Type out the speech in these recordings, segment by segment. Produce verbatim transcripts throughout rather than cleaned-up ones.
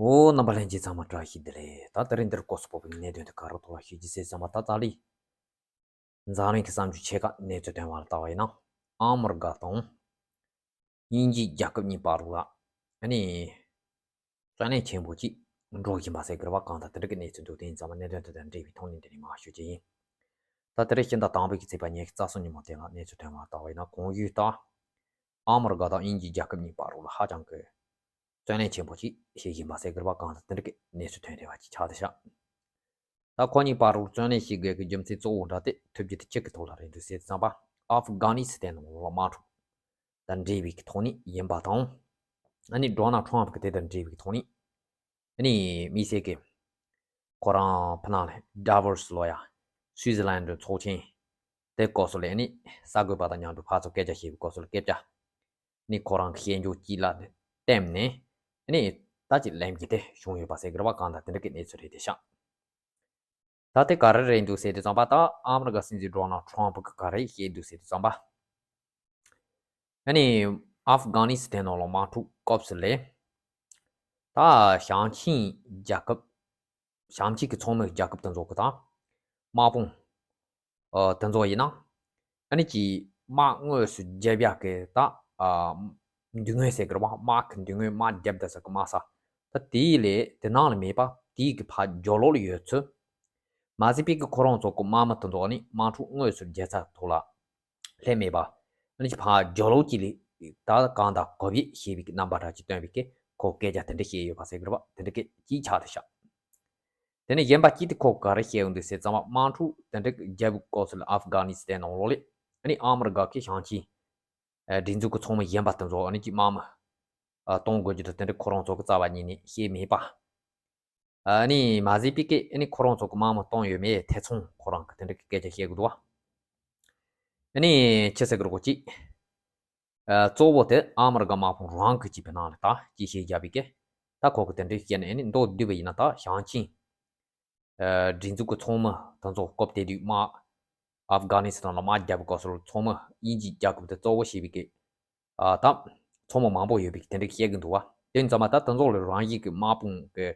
འོ། རྣམ་པ་ལྷན་རྒྱས་ཚང་མ་བཀྲ་ཤིས་བདེ་ལེགས། ད་དེ་རིང་འདིར་སྐོར་སོགས་པོ་བའི་གནད་དོན་དེ་ག་རུ་ཐོག་ལ་ཤེས་ཀྱི་ཟེར་ཙམ་པ། ད་ཏཱ་ལི་འཛམ་གླིང་གི་བསམ་ཚུལ་ཆེ་ཁག་གནས་ཚུལ་ཐོན་བ་ལ་ལྟ་བ་ཡིན་ན། ཨ་མི་རི་ཀ་དང་དབྱིན་ཇིའི་རྒྱལ་ཁབ་གཉིས་བར་ལ་ཨ་ནི་བརྩོན་ལེན་ཆེན་པོ་ཅིག་འགྲོ་བཞིན་པ་ཟེར་དགོས་རེད་པ། གང་ལྟར་དེ་འདྲ་གི་གནས་ཚུལ་འདུག་དེ་ཡིན་ཙང་མ་གནད་དོན་དེ་དང་འབྲེལ་བའི་ཐོག་ནས་འདི་ནས་མར་ཞུ་རྒྱུ་ཡིན། ད་དེ་རིང་སྤྱི་ཟླ་དང་པོའི་གི་ཚེས་པ་ཉི་ཤུ་རྩ་གསུམ་ཉིན་མོ་དེ་ལ་གནས་ཚུལ་ཐོན་བ་ལ་ལྟ་བ་ཡིན་ན། གོང་ཞུས་ལྟར་ཨ་མི་རི་ཀ་དང་དབྱིན་ཇིའི་རྒྱལ་ཁབ་གཉིས་བར་ལ་ཧ་ཅང་གི་བརྩོན་ལེན་ཆེན་པོ་ཅིག་བྱེད་བཞིན་པ་ཟེར་དགོས་རེད་པ། གང་ལྟར་དེ་འདྲ་གི་གནས་ཚུལ་ཐོན་བསྡད་པ་ཅིག་ཆགས་བསྡད་ཤག་ད་ཁོ་གཉིས་བར་ལ་བརྩོན་ལེན་བྱེད་དགོས་ཀྱི་རྒྱུ་མཚན་གཙོ་བོ་འདྲ་དེ་ཐུབ་རྒྱུ་དེ་གཅིག་གི་ཐོག་ལ་རེད་འདུག་ཟེར་ཙམ་པ། ཨབ་གྷ་ནི་སི་ཐན་ནང་ལ་དམག་འཁྲུག་དང་འབྲེལ་བའི་གི་ཐོག་ནས་ཡིན་པ་དང་། ཨ་ནི་ཌོ་ནལ་ཊམ་གི་དེ་དང་འབྲེལ་བའི་གི་ཐོག་ནས། ཨ་ནི་དམིགས་བསལ་གྱི་ཁོ་རང་ཕ་ནང་ལ་ཌ་ཝོ་སི་ལོ་ཡ། སུའི་ཛི་ལན་ཌི་ཚོགས་ཆེན་དེ་སྐོར་སོགས་ལ་ཨ་ནི་གསར་འགོད་པ་དང་མཉམ་དུ་ཕར་ཚུར་སྐད་ཆ་བཤད་པའི་སྐོར་སོགས་ལ་སྐད་ཆ། ནི་ཁོ་རང་གི་ཤེས་འཇོག་ཅིག་ལ་བརྟེན་ནས་ནི་ད་ཅིག་ལན་གྱི་དེ་བྱུང་ཡོད་པ་ཟེར་གི་རེད་པ། གང་ལྟར་དེ་འདྲ་གི་གནས་ཚུལ་རེད་དེ་ཤག་ད་དེ་ག་རེ་རེད་འདུག་ཟེར་དུས་ཙམ་པ། ད་ཨ་མི་རི་ཀ་སྲིད་འཛིན་ཌོ་ནལ་ཊམ་གི་ག་རེ་བཤད་འདུག་ཟེར་དུས་ཙམ་པ། ཨ་ནི་ཨབ་གྷ་ནི་སི་ཐན་ནང་ལ་དམག་འཁྲུག་སྐབས་སུ་ལས། ད་ཞིང་ཆེན་རྒྱལ་ཁབ། ཞིང་ཆེན་གྱི་ཚོང་མི་རྒྱལ་ཁབ་དེ་ཚོ་གི་དང་དམག་དཔུང་ཨ་དེ་ཚོ་ཡིན་ན། ཨ་ནི་ཀྱི་དམག་དངོས་སུ་རྒྱབ་ཡག་གི་ད་ཨ་མདུན་ངོས་ཟེར་གི་རེད་པ། དམག་གི་མདུན་ངོས་དམག་རྒྱབ་བསྡད་ས་གི་དམག་ས། ད་དེའི་ལས་དེ་ནང་ལ་མེད་པ། དེའི་གི་ཕར་རྒྱབ་ལོགས་ལ་ཡོད་ཚུལ། མ་ཟད་པའི་གི་ཁོ་རང་ཚོ་གི་དམག་མི་དེ་ཚོ་ནི་དམག་འཁྲུག་དངོས་སུ་རྒྱག་ས་ཐོག་ལ་སླེབས་མེད་པ། ཨ་ནི་ཀྱི་ཕར་རྒྱབ་ལོགས་ཀྱི་ལས་ད་གང་དང་གོ་བེད་བྱེད་པའི་གི་རྣམ་པ་འདྲ་ཅིག་སྟོན་པའི་གི་ཁོ་སྐད་ཆ་དེ་འདྲ་བཤད་ཡོད་པ་ཟེར་གི་རེད་པ། དེ་འདྲ་གི་ཅིག་ཆགས་བསྡད་ཤག་དེ་ནས་གཞན་པ་གཅིག་དེ་ཁོ་ག་རེ་བཤད་ཡོང་འདུག་ཟེར་ཙམ་པ། དམག་འཁྲུག་དེ་འདྲ་རྒྱབ་སྐབས་སུ་ལ་ཨབ་གྷ་ནི་སི་ཐན་ནང་ལོགས་ལ་ཨ་ནི་ཨ་མི་རི་ཀ་གི་ཞིང་ཆེན་ཨ་སྒྲིག་འཛུགས་ཀྱི་ཚོགས་མི་གཞན་པ་དེ་ཚོ་ཨ་ནི་ཀྱི་དམག་མི་ཨ་གཏོང་དགོས་རྒྱུ་དེ་དེ་འདྲ་ཁོ་རང་ཚོ་གི་རྩ་བ་ཉིད་ནས་བཤད་མེད་པ། ཨ་ནི་མ་ཟད་པའི་གི་ཨ་ནི་ཁོ་རང་ཚོ་གི་དམག་མི་གཏོང་ཡོད་མེད་ཐེ་ཚོམ་ཁོ་རང་གི་དེ་འདྲ་གི་སྐད་ཆ་བཤད་གི་འདུག་བ། ཨ་ནི་ཅི་ཟེར་གི་རེད་གོ་ཅིག་ཨ་གཙོ་བོ་དེ་ཨ་མི་རི་ཀ་དམག་དཔུང་རང་གི་ཅིག་བའི་ནང་ལ་ད་ཅིག་བཤད་རྒྱབ་པའི་གི། ད་ཁོ་གི་དེ་འདྲའི་བཤད་ནས་ཨ་ནི་མདོར་བསྡུས་པ་ཡིན་ན། ད་ཞིང་ཆེན་ཨ་སྒྲིག་འཛུགས་ཀྱི་ཚོགས་མི་དེ་ཚོ་སྐབས་དེ་དུས་དམག་ཨབ་གྷ་ནི་སི་ཐན་ལ་དམག་རྒྱབ་པའི་སྐབས་སུ་ཚོགས་མི་དབྱིན་ཇིའི་རྒྱལ་ཁབ་དེ་གཙོ་བོ་བྱས་པའི་གི་ཨ་ད་ཚོགས་མི་མང་པོ་ཡོད་པའི་གི་དེ་འདྲའི་བཤད་གི་འདུག་བ། དེ་ཡིན་ཙང་མ་ད་དེ་ཚོ་ལ་རང་བཞིན་གི་དམག་དཔུང་གི་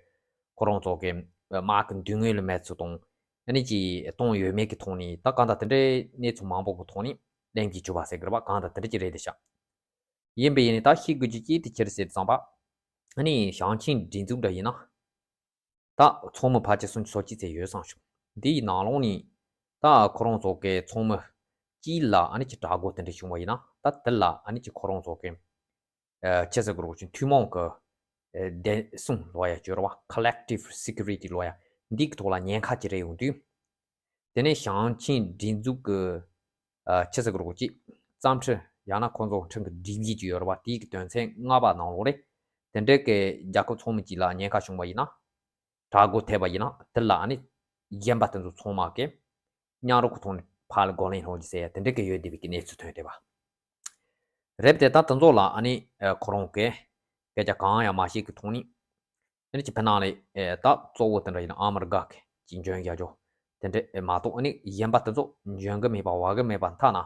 ཁོ་རང་ཚོ་གི་དམག་གི་མདུན་ངོས་ལ་མེད་ཚུལ་དང་། ཨ་ནི་ཅིག་གཏོང་ཡོད་མེད་ཀྱི་ཐོག་ནས་ད་གང་ལྟར་དེ་འདྲའི་གནས་ཚུལ་མང་པོ་གི་ཐོག་ནས་གླེང་གི་བྱུང་བ་ཟེར་གི་རེད་པ། གང་ལྟར་དེ་འདྲ་ཅིག་རེད་དེ་ཤག་ཡིན་པས་ཡིན་ནས་ད་ཤེས་དགོས་རྒྱུ་གཅིག་དེ་ཅི་རེད་ཟེར་ཙམ་པ། ཨ་ནི་ཞིང་ཆེན་སྒྲིག་འཛུགས་འདྲ་ཡིན་ན། ད་ཚོགས་མི་ཕལ་ཆེར་སུམ་ཅུ་སོ་གཅིག་ཙམ་ཡོད་བསམ་བྱུང་། འདིའི་ནང་ལོགས་ནས་ད་ཁོ་རང་ཚོ་གི་ཚོགས་མི་གཅིག་ལ་ཨ་ནི་ཅིག་དྲག་རྒོལ་དེ་འདྲ་བྱུང་བ་ཡིན་ན། ད་དེ་ལ་ཨ་ནི་ཅིག་ཁོ་རང་ཚོ་གི་ཨ་ཅི་ཟེར་དགོས་རེད་གོ་ཅིག་ཐུན་མོང་གི་ཨ་བདེན་སྲུང་ལབ་ཡ་ཅིག་ཡོད་རེད་པ། Collective Security ལབ་ཡ། འདི་གི་ཐོག་ལ་ཉེན་ཁ་ཅིག་རེད་ཡོང་དུས། དེ་ནས་ཞིང་ཆེན་སྒྲིག་འཛུགས་ཀྱི་ཨ་ཅི་ཟེར་དགོས་རེད་གོ་ཅིག་རྩ་ཁྲིམས། ཡང་ན་ཁོང་ཚོ་ཁྲིམས་ཀྱི་སྒྲིག་གཞི་ཅིག་ཡོད་རེད་པ། དེའི་གི་དོན་ཚན་ལྔ་པ་ནང་ལོགས་རེད། དེ་འདྲའི་གི་རྒྱལ་ཁབ་ཚོགས་མི་གཅིག་ལ་ཉེན་ཁ་བྱུང་བ་ཡིན་ན། དྲག་རྒོལ་ཐེབས་པ་ཡིན་ན། དེ་ལ་ཨ་ནི་གཞན་པ་དེ་ཚོ་ཚང་མ་གི་མཉམ་རུབ་ཀྱི་ཐོག་ནས་ཕར་ལ་རྒོལ་ལན་སློག་རྒྱུ་ཟེར་ཡ་དེ་འདྲའི་གི་ཡོད་བསྡད་པའི་གི་གནས་ཚུལ་ཐོན་བསྡད་པ་རེད། དེ་ད་དེ་ཚོ་ལ་ཨ་ནི་ཨ་ཁོ་རང་གི་སྐད་ཆ་གང་ཡང་མ་བཤད་ཀྱི་ཐོག་ནས། ཨ་ནི་ཅིག་ཕ་ནང་ལ་ཨེ་ད་གཙོ་བོ་དེ་འདྲ་ཡིན་ན་ཨ་མི་རི་ཀ་གི་ཅིག་འཇོན་རྒྱག་རྒྱུ་དེ་འདྲ་ཨེ་མ་གཏོགས། ཨ་ནི་གཞན་པ་དེ་ཚོ་འཇོན་གི་མེད་པ། བ་གི་མེད་པ། མཐའ་ན་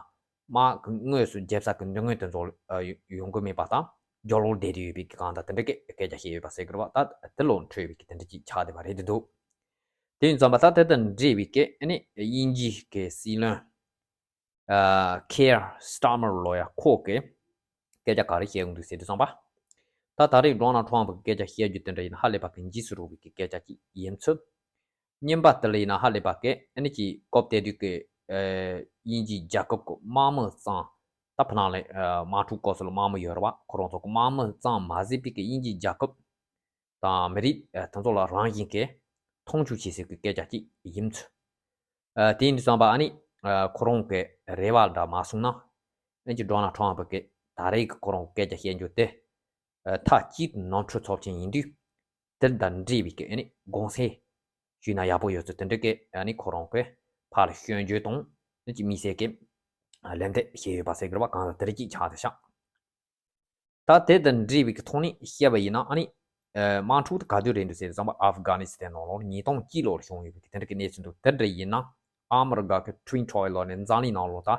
དམག་གི་དངོས་སུ་རྒྱབ་ས་གི་མདུན་ངོས་དེ་ཚོ་ཨ་ཡོང་གི་མེད་པ་དང་། རྒྱབ་ལོགས་བསྡད་དེ་ཡོད་པའི་གི་གང་ལྟར་དེ་འདྲ་གི་སྐད་ཆ་བཤད་ཡོད་པ་ཟེར་གི་རེད་པ། ད་དེ་ལོ་འཕྲོད་པའི་གི་དེ་འདྲ་ཅིག་ཆགས་བསྡད་པ་རེད་འདུག་དེ་ཡིན་ཙང་མ་ད་དེ་དང་འབྲེལ་བའི་གི་ཨ་ནི་དབྱིན་ཇིའི་གི་སྲིད་བློན་ཨ་ཁེར་སི་ཊར་མར་ལབ་ཡ་ཁོ་གིས་སྐད་ཆ་ག་རེ་བཤད་ཡོང་འདུག་ཟེར་དུས་ཙམ་པ། ད་ད་རེས་ཌོ་ནལ་ཊམ་གི་སྐད་ཆ་བཤད་རྒྱུ་དེ་འདྲ་ཡིན་ན་ཧ་ལས་པ་གི་འཇིགས་སུ་རུང་བའི་གི་སྐད་ཆ་ཅིག་ཡིན་ཚུལ། གཉིས་པ་དེ་ལ་ཡིན་ན་ཧ་ལས་པ་གི་ཨ་ནི་ཅིག་སྐབས་དེ་དུས་གི་ཨ་དབྱིན་ཇིའི་རྒྱལ་ཁབ་གི་དམག་མི་གཙང་། ད་ཕ་ནང་ལ་ཨ་དམག་འཁྲུག་སྐབས་སུ་ལ་དམག་མི་ཡོད་རེད་པ། ཁོ་རང་ཚོ་གི་དམག་མི་གཙང་མ་ཟད་པའི་གི་དབྱིན་ཇིའི་རྒྱལ་ཁབ་དང་མི་རིགས་ཨ་དེ་ཚོ་ལ་རང་བཞིན་གྱིས་མཐོང་ཆུང་བྱེད་སའི་གི་སྐད་ཆ་ཅིག་ཡིན་ཚུལ། ཨ་དེ་ཡིན་དུས་ཙམ་པ་ཨ་ནི་ཨ་ཁོ་རང་གི་རེ་བ་འདྲ་མ་སོང་ན། ཨ་ནི་ཅིག་ཌོ་ནལ་ཊམ་གི་ད་རེས་ཀྱི་ཁོ་རང་སྐད་ཆ་བཤད་རྒྱུ་དེ་ཨ་མཐའ་གཅིག་ཏུ་ནོར་འཁྲུལ་ཚབས་ཆེན་ཡིན་དུས། དེ་དང་འབྲེལ་བའི་གི་ཨ་ནི་དགོངས་སེལ་ཞུས་ན་ཡག་པོ་ཡོད་ཚུལ་དེ་འདྲ་གི་ཨ་ནི་ཁོ་རང་གི་ཕར་ལ་སྐྱོན་བརྗོད་དང་། ཨ་ནི་ཅིག་དམིགས་བསལ་གྱི་ལན་འདེབས་བྱས་ཡོད་པ་ཟེར་གི་རེད་པ། གང་ལྟར་དེ་འདྲ་ཅིག་ཆགས་བསྡད་ཤག་ད་དེ་དང་འབྲེལ་བའི་གི་ཐོག་ནས་བཤད་པ་ཡིན་ན། ཨ་ནི་ཨ་དམག་འཁྲུག་དེ་ག་དུས་རེད་འདུག་ཟེར་དུས་ཙམ་པ། ཨབ་གྷ་ནི་སི་ཐན་ནང་ལོགས་ཉིས་སྟོང་གཅིག་ལོར་བྱུང་ཡོད་པའི་གི་དེ་འདྲ་གི་གནས་ཚུལ་འདུག་དེ་འདྲ་ཡིན་ན་ཨ་མི་རི་ཀ་གི་ཁྲིན་ཁྲོའི་ལོ་ནས་འཛམ་གླིང་ནང་ལོགས་ད་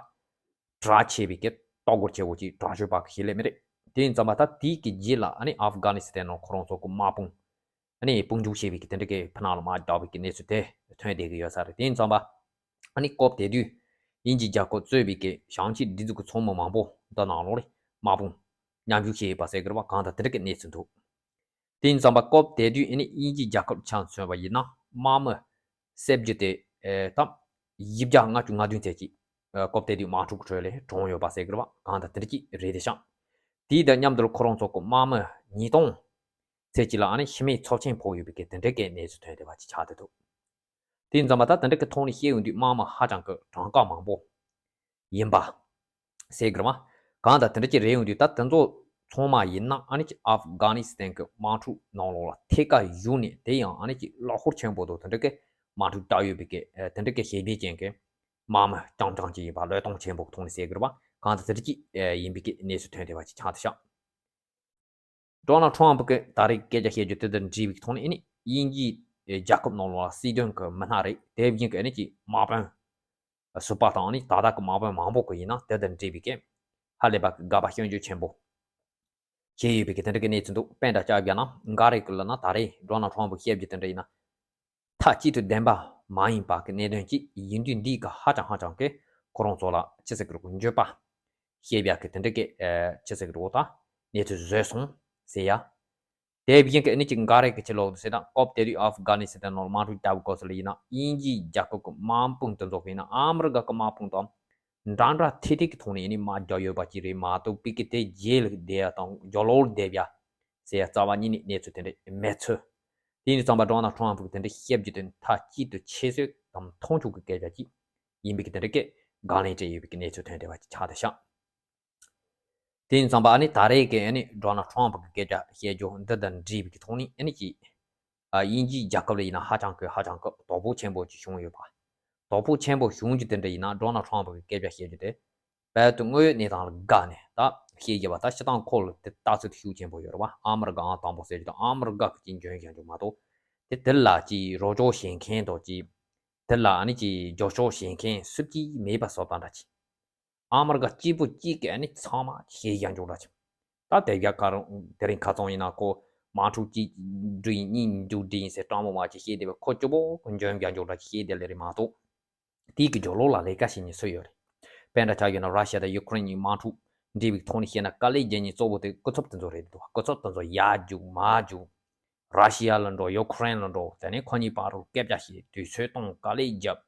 གྲགས་ཆེ་བའི་གི་ལྟ་སྐོར་ཆེ་བོ་ཅིག་དྲག་སྤྱོད་པ་གི་ཞིག་ལས་མི་རེད། དེ་ཡིན་ཙམ་པ་ད་དེའི་གི་རྗེས་ལ་ཨ་ནི་ཨབ་གྷ་ནི་སི་ཐན་ནང་ཁོ་རང་ཚོ་གི་དམག་དཔུང་ ཨ་ནི་དཔུང་འཇུག་བྱས་པའི་གི་དེ་འདྲ་གི་ཕུ་ནག་ལ་དམག་རྒྱག་པའི་གི་གནས་ཚུལ་དེ་ཐོན་བསྡད་ཀྱི་ཡོད་ས་རེད། དེ་ཡིན་ཙང་པ་ཨ་ནི་སྐབས་དེ་དུས་དབྱིན་ཇིའི་རྒྱལ་ཁབ་གཙོས་པའི་གི་ཞང་ཆེན་སྒྲིག་འཛུགས་ཀྱི་ཚོགས་མི་མང་པོ་འདི་ནང་ལོགས་ལ་དམག་དཔུང་མཉམ་ཞུགས་བྱས་ཡོད་པ་ཟེར་གི་རེད་པ། གང་ལྟར་དེ་འདྲ་གི་གནས་ཚུལ་འདུག་དེ་ཡིན་ཙང་པ་སྐབས་དེ་དུས་ཨ་ནི་དབྱིན་ཇིའི་རྒྱལ་ཁབ་ཆ་མཚོན་པ་ཡིན་ན་དམག་མི་བསད་རྒྱུ་དེ་ཨེ་ད་བཞི་བརྒྱ་ལྔ་བཅུ་ང་བདུན་ཙམ་ཅིག་ཨ་སྐབས་དེ་དུས་དམག་འཁྲུག་གི་ཁྲོད་ལ་གྲོངས་ཡོད་པ་ཟེར་གི་རེད་པ། གང་ལྟར་དེ་འདྲ་ཅིག་རེད་དེ་ཤག་དེའི་དང་མཉམ་དུ་ཁོ་རང་ཚོ་གི་དམག་མི་ཉིས་སྟོང་ཙམ་ཅིག་ལ་ཨ་ནི་ཤི་རྨས་ཚབས་ཆེན་ཕོག་ཡོད་པའི་གི་དེ་འདྲ་གི་གནས་ཚུལ་ཐོན་བསྡད་པ་ཅིག་ཆགས་བསྡད་འདུག་དེ་ཡིན་ཙང་པ་ད་དེ་འདྲ་གི་ཐོག་ནས་བཤད་ཡོང་དུས་དམག་མི་ཧ་ཅང་གི་གྲངས་ཀ་མང་པོ་ཡིན་པ་ཟེར་གི་རེད་པ། གང་ལྟར་དེ་འདྲ་ཅིག་རེད་ཡོང་དུས་ད་དེ་ཚོ་ཚང་མ་ཡིན་ན་ཨ་ནི་ཅིག་ཨབ་གྷ་ནི་སི་ཐན་གི་དམག་འཁྲུག་ནང་ལོགས་ལ་ཐད་ཀར་ཞུགས་ནས་དེ་ཡང་ཨ་ནི་ཅིག་བློ་ཁོག་ཆེན་པོ་དང་དེ་འདྲ་གི་དམག་འཁྲུག་བརྒྱབ་ཡོད་པའི་གི་ཨ་དེ་འདྲ་གི་ཤེས་ལྡན་ཅན་གི་དམག་མི་རྐྱང་རྐྱང་ཅིག་ཡིན་པ། བློས་གཏོང་ཆེན་པོ་གི་ཐོག་ནས་ཟེར་གི་རེད་པ། གང་ལྟར་དེ་འདྲ་ཅིག་ཨ་ཡིན་པའི་གི་གནས་ཚུལ་ཐོན་བསྡད་པ་ཅིག་ཆགས་བསྡད་ཤག་ཌོ་ནལ་ཊམ་ཕུ་གིས་ད་རེས་སྐད་ཆ་བཤད་རྒྱུ་དེ་དང་འབྲེལ་བའི་ཐོག་ནས་ཨ་ནི་དབྱིན་ཇིའི་རྒྱལ་ཁབ་ནང་ལོགས་ལ་སྲིད་དོན་གྱི་མི་སྣ་རེད། དེ་བཞིན་གྱི་ཨ་ནི་ཅིག་དམག་དཔོན་ཟུར་པ་དང་ཨ་ནི་ད་ལྟ་གི་དམག་དཔོན་མང་པོ་གིས་ཡིན་ན་དེ་དང་འབྲེལ་བའི་གི་ཧ་ལས་པ་གི་དགག་པ་སྐྱོན་བརྗོད་ཆེན་པོ་བྱས་ཡོད་པའི་གི་དེ་འདྲ་གི་གནས་ཚུལ་འདུག་དཔེ་འདྲ་ཆ་བཞག་ན་འགའ་རེ་གིས་ལབ་ན་ད་རེས་ཌོ་ནལ་ཊམ་ཕུ་གིས་བཤད་རྒྱུ་དེ་འདྲ་ཡིན་ན། མཐའ་གཅིག་ཏུ་བདེན་པ་མ་ཡིན་པ་གི་གནད་དོན་ཅིག་ཡིན་དུས་འདི་ག་ཧ་ཅང་ཧ་ཅང་གི་ཁོ་རང་ཚོ་ལ་ཅི་ཟེར་གི་རེད་གོ། འགྱོད་པ་སྐྱེ་བ་གི་དེ་འདྲ་གི་ཨ་ཅི་ཟེར་གི་རེད་གོ། ད་གནས་ཚུལ་བཟོས་སོང་ཟེར་ཡ། དེ་བཞིན་གི་ཨ་ནི་ཅིག་འགའ་རེ་གིས་ཅི་ལབ་འདུག་ཟེར་ན་སྐབས་དེ་དུས་ཨབ་གྷ་ནི་སི་ཐན་ནང་ལ་དམག་འཁྲུག་བརྒྱབ་སྐབས་སུ་ལ་ཡིན་ན་དབྱིན་ཇིའི་རྒྱལ་ཁབ་ཀྱི་དམག་དཔུང་དེ་ཚོ་གིས་ཡིན་ན་ཨ་མི་རི་ཀ་གི་དམག་དཔུང་དང་འདྲ་འདྲ་ཐིག་ཐིག་གི་ཐོག་ནས་ཨ་ནི་དམག་རྒྱག་ཡོད་པ་ཅིག་རེད་མ་གཏོགས་པའི་གི་དེ་རྗེས་ལ་བསྡད་ཡ་དང་རྒྱབ་ལོགས་ལ་བསྡད་ཡ་ཟེར་ཡ་རྩ་བ་ཉིད་ནས་གནས་ཚུལ་དེ་འདྲ་མེད་ཚུལ། དེ་ཡིན་དུས་ཙམ་པ་ཌོ་ནལ་ཊམ་ཕུ་གིས་དེ་འདྲ་བཤད་རྒྱུ་དེ་མཐའ་གཅིག་ཏུ་ཁྱད་གསོད་དང་མཐོང་ཆུང་གི་སྐད་ཆ་ཅིག་ཡིན་པའི་གི་དེ་འདྲ་གི་དགག་ལན་སྤྲད་ཡོད་པའི་གི་གནས་ཚུལ་ཐོན་བསྡད་པ་ཅིག་ཆགས་བསྡད་ཤག་དེ་ཡིན་ཙམ་པ་ཨ་ནི་ད་རེས་ཀྱི་ཨ་ནི་ཌོ་ནལ་ཊམ་ཕུ་གི་སྐད་ཆ་བཤད་རྒྱུ་འདི་དང་འབྲེལ་བའི་གི་ཐོག་ནས་ཨ་ནི་ཅིག་ཨ་དབྱིན་ཇིའི་རྒྱལ་ཁབ་ལ་ཡིན་ན་ཧ་ཅང་གི་ཧ་ཅང་གི་དོ་ཕོག་ཆེན་པོ་ཅིག་བྱུང་ཡོད་པ། དོ་ཕོག་ཆེན་པོ་བྱུང་རྒྱུ་དེ་འདྲ་ཡིན་ན་ཌོ་ནལ་ཊམ་ཕུ་གི་སྐད་ཆ་བཤད་རྒྱུ་དེ་བལ་དུ་དངོས་ཡོད་གནས་སྟངས་ལ་དགའ་ནས་ད་བཤད་རྒྱུ་བ། ད་སྤྱིར་བཏང་ཁོ་ལ་དེ་ལྟ་ཚུལ་དེ་ཤུགས་ཆེན་པོ་ཡོད་རེད་བ། ཨ་མི་རི་ཀ་ཨང་དང་པོ་ཟེར་རྒྱུ་དང་ཨ་མི་རི་ཀ་གི་ཅིག་འཇོན་བཞག་རྒྱུ་མ་གཏོགས་དེ་དེ་ལ་ཅིག་རོགས་སྐྱོར་བྱེད་མཁན་དང་ཅིག་དེ་ལ་ཨ་ནི་ཅིག་རྒྱབ་སྐྱོར་བྱེད་མཁན་སུ་གཅིག་མེད་པ་བཟོ་སྟངས་འདྲ་ཅིག་ཨ་མི་རི་ཀ་གཅིག་པུ་གཅིག་གིས་ཨ་ནི་ཚང་མ་ཤེས་ཡ་འཇོག་འདྲ་ཅིག་ད་དེ་རྒྱ་གར་དེ་རིང་ཁ་ཚང་ཡིན་ན་ཁོ་དམག་འཁྲུག་གཅིག་འགྲོ་ཡིན་གཉིས་མཇུག་སྒྲིལ་ཡིན་ཟེར་སྤྲང་མོ་མ་ཅིག་བཤད་བསྡད་པའི་ཁོ་གཅིག་པོ་འཇོན་རྒྱ་འཇོག་འདྲ་ཅིག་བཤད་བསྡད་ལེ་རེད་མ་གཏོགས། དེའི་གི་རྒྱབ་ལོགས་ལ་ལས་ཀ་བྱེད་མཁན་སུ་ཡོད་རེད། དཔེ་འདྲ་ཆ་བཞག་ན་ར་ཤི་ཡ་དང་ཡུ་ཁུ་རེན་གཉིས་དམག་འཁྲུག་འདྲ་བའི་ཐོག་ནས་བཤད་ན་དཀའ་ལས་རྒྱག་མཁན་གཙོ་བོ་དེ་སྐུ་ཚབ་དེ་ཚོ་རེད་འདུག་སྐུ་ཚབ་དེ་ཚོ་ཡར་རྒྱུག་མར་རྒྱུག་ར་ཤི་ཡ་ལ་འགྲོ། ཡུ་ཁུ་རེན་ལ་འགྲོ། དེ་ནས་ཁོ་གཉིས་བར་དུ་སྐད་ཆ་བཤད། དུས་ཚོད་གཏོང་། དཀའ་ལས་རྒྱབ།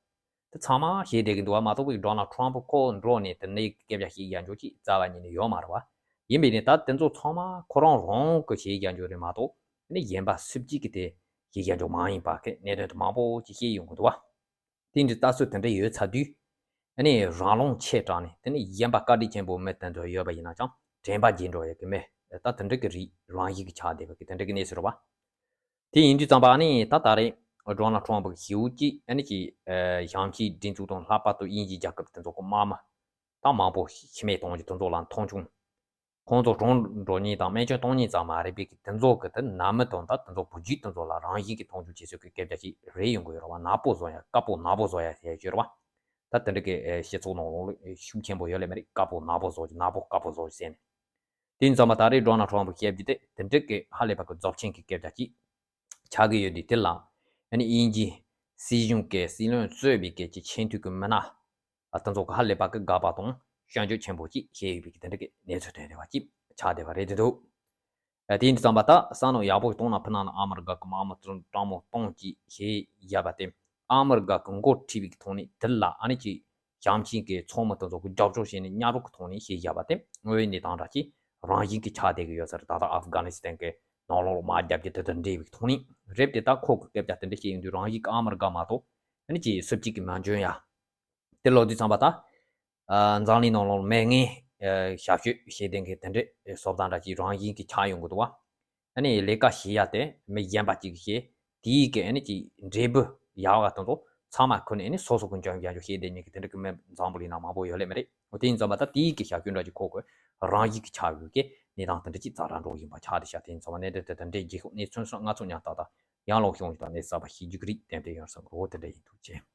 དེ་ཚང་མ་བྱས་བསྡད་ཀྱི་འདུག་བ། མ་གཏོགས་པའི་ཌོ་ནལ་ཊམ་ཕུ་ཁོ་འགྲོ་ནས་དེ་ནས་སྐད་ཆ་བཤད་ཡ་འཇོག་ཅིག་རྩ་བ་ཉིད་ནས་ཡོད་མ་རེད་བ། ཡིན་པས་ནས་ད་དེ་ཚོ་ཚང་མ་ཁོ་རང་རང་གི་བྱེད་ཡ་འཇོག་རེད་མ་གཏོགས་ནི་གཞན་པ་སུ་གཅིག་གིས་དེ་བྱེད་ཡ་འཇོག་མ་ཡིན་པ་གི་གནད་དོན་དེ་མང་པོ་ཅིག་བཤད་ཡོང་གི་འདུག་བ། དེ་འདྲའི་ལྟ་ཚུལ་དེ་འདྲ་ཡོད་ཚར་དུས། ཨ་ནི་རང་ལོང་ཆེ་དྲགས་ནས་དེ་ནི་གཞན་པ་བཀའ་དྲིན་ཆེན་པོ་མི་དེ་ཚོ་ཡོད་པ་ཡིན་ན་ཅང་དྲན་པ་བརྗེད་འགྲོ་ཡ་གི་མི་ད་དེ་འདྲ་གི་རིགས་རང་བཞིན་གྱི་ཆགས་བསྡད་པ་གི་དེ་འདྲ་གི་གནས་ཚུལ་རེད་བ། དེ་ཡིན་དུས་ཙམ་པ་ཨ་ནི་ད་ད་རེས་ཌོ་ནལ་ཊམ་ཕུ་གི་ཞེ་པོ་ཅིག་ཨ་ནི་ཅིག་ཨ་ཞང་ཆེན་སྒྲིག་འཛུགས་དང་ལྷག་པར་དུ་དབྱིན་ཇིའི་རྒྱལ་ཁབ་དེ་ཚོ་གི་དམག་མི་ད་མང་པོ་ཤི་རྨས་གཏོང་རྒྱུ་དེ་ཚོ་ལ་མཐོང་ཆུང་། ཁོང་ཚོ་གྲོངས་འགྲོ་མཁན་དང་རྨས་སྐྱོན་གཏོང་མཁན་ཙམ་མ་རེད་པའི་གི་དེ་ཚོ་གི་དེ་ནང་མི་དང་ད་དེ་ཚོ་བུ་རྒྱུད་དེ་ཚོ་ལ་རང་བཞིན་གྱི་མཐོང་ཆུང་བྱེད་ཚུལ་གྱི་སྐད་ཆ་ཞིག་རེད་ཡོང་གི་ཡོད་རེད་བ། ནག་པོ་བཟོ་ཡ་དཀར་པོ་ནག་པོ་བཟོ་ཡ་ཟེར་ཡ་ཡོད་རེད་བ། ད་དེ་འདྲ་གི་ཨེ་སྤྱི་ཚོགས་ནང་ལོགས་ལ་ཤུགས་ཆེན་པོ་ཡོད་ལེ་མ་རེད། དཀར་པོ་ནག་པོ་བཟོ་རྒྱུ་ནག་པོ་དཀར་པོ་བཟོ་རྒྱུ་ཟེར་ནས། དེ་ཡིན་ཙམ་པ་ད་རེས་ཌོ་ནལ་ཊམ་ཕུ་བཤད་རྒྱུ་དེ་དེ་འདྲ་གི་ཧ་ལས་པ་གི་རྫོབ་ཆེན་གྱི་སྐད་ཆ་ཅིག་ཆགས་ཀྱི་ཡོད་དུས། དེ་ལ་ཨ་ནི་དབྱིན་ཇིའི་སྲིད་གཞུང་གི་སྲིད་བློན་གཙོས་པའི་སྐད་ཀྱི་ཆེས་མཐོའི་གི་མི་སྣ་ཨ་དེ་ཚོ་གི་ཧ་ལས་པ་གི་དགག་པ་དང་སྐྱོན་བརྗོད་ཆེན་པོ་ཅིག་བྱས་ཡོད་པའི་གི་དེ་འདྲ་གི་གནས་ཚུལ་ཐོན་བསྡད་པ་ཅིག་ཆགས་བསྡད་པ་རེད་དེ་འདུག་ཨ་དེ་ཡིན་དུས་ཙམ་པ་ད་བསམ་བློ་ཡག་པོ་གཏོང་ན་ཕུ་ནང་ན་ཨ་མི་རི་ཀ་གི་དམག་མི་དྲང་མོ་སྟོང་གཅིག་བྱས་བཞག་པ་དེ་ཨ་མི་རི་ཀ་གི་འགོ་ཁྲིད་པའི་གི་ཐོག་ནས་དེ་ལ་ཨ་ནི་ཅིག་ཞང་ཆེན་གྱི་ཚོགས་མི་དེ་ཚོ་གི་རྒྱབ་སྐྱོར་བྱས་ནས་མཉམ་རུབ་ཀྱི་ཐོག་ནས་བྱས་བཞག་པ་དེ་དངོས་ཡོད་གནས་སྟངས་འདྲ་ཅིག་རང་བཞིན་གྱི་ཆགས་བསྡད་ཀྱི་ཡོད་ས་རེད། ད་ལྟ་ཨབ་གྷ་ནི་སི་ཐན་གྱི་ནང་ལོགས་ལ་དམག་རྒྱབ་རྒྱུ་དེ་དང་འབྲེལ་བའི་ཐོག་ནས་རེད་དེ། ད་ཁོ་གི་སྐད་ཆ་དེ་འདྲ་བཤད་ཡོང་དུས་རང་བཞིན་གྱི་ཨ་མི་རི་ཀ་མ་གཏོགས་ཨ་ནི་ཅིག་སུ་གཅིག་གིས་མ་འཇོན་ཡ། དེ་ལོག་དུས་ཙམ་པ་ད། ཨ་འཛམ་གླིང་ནང་ལོགས་མི་ངན་ཨ་ཞབས་ཞུ་བྱེད་མཁན་གྱི་དེ་འདྲའི་བཟོ་ལྟ་འདྲ་ཅིག་རང་བཞིན་གྱི་ཆགས་ཡོང་གི་འདུག་བ། ཨ་ནི་ལས་ཀ་བྱེད་ཡ་དེ་མི་གཞན་པ་ཅིག་གིས་བྱེད། དེའི་གི་ཨ་ནི་ཅིག་འབྲས་བུ་ཡག་ག་དེ་ཚོ་ཚང་མ་ཁུར་ནས་ཨ་ནི་སོ་སོ་གི་འཇོན་ཡ་འཇོ་བྱེད་བསྡད་མཁན་གྱི་དེ་འདྲ་གི་མི་འཛམ་བུ་གླིང་ནང་མང་པོ་ཡོད་ལེ་མ་རེད། འོ་དེ་ཡིན་ཙམ་པ་ད་དེའི་གི་ཞབས་ཞུ་འདྲ་ཅིག་ཁོ་གི་རང་བཞིན་གྱི་ཆགས་ཡོད་གི་གནས་སྟངས་དེ་འདྲ་ཅིག་ཙག་ར་འགྲོ་བཞིན་པ་ཆགས་བསྡད་ཤག་དེ་ཡིན་ཙམ་པ་གནད་དོན་དེ་དེ་འདྲའི་རྗེས་ཤོག་གནས་ཚུལ་སོགས་ང་ཚོ་ཉམས་ཏག་ཏག་ཡང་ལོག་ཤོང་ཡོད་ད་གནས་ཚུལ་གསར་པ་ཤེས་རྒྱུ་གི་རིགས་ཏན་ཏན་ཡོང་བསམ་གི་རེད། འོ་དེ་འདྲ་ཡིན། ཐུགས་རྗེ་ཆེ།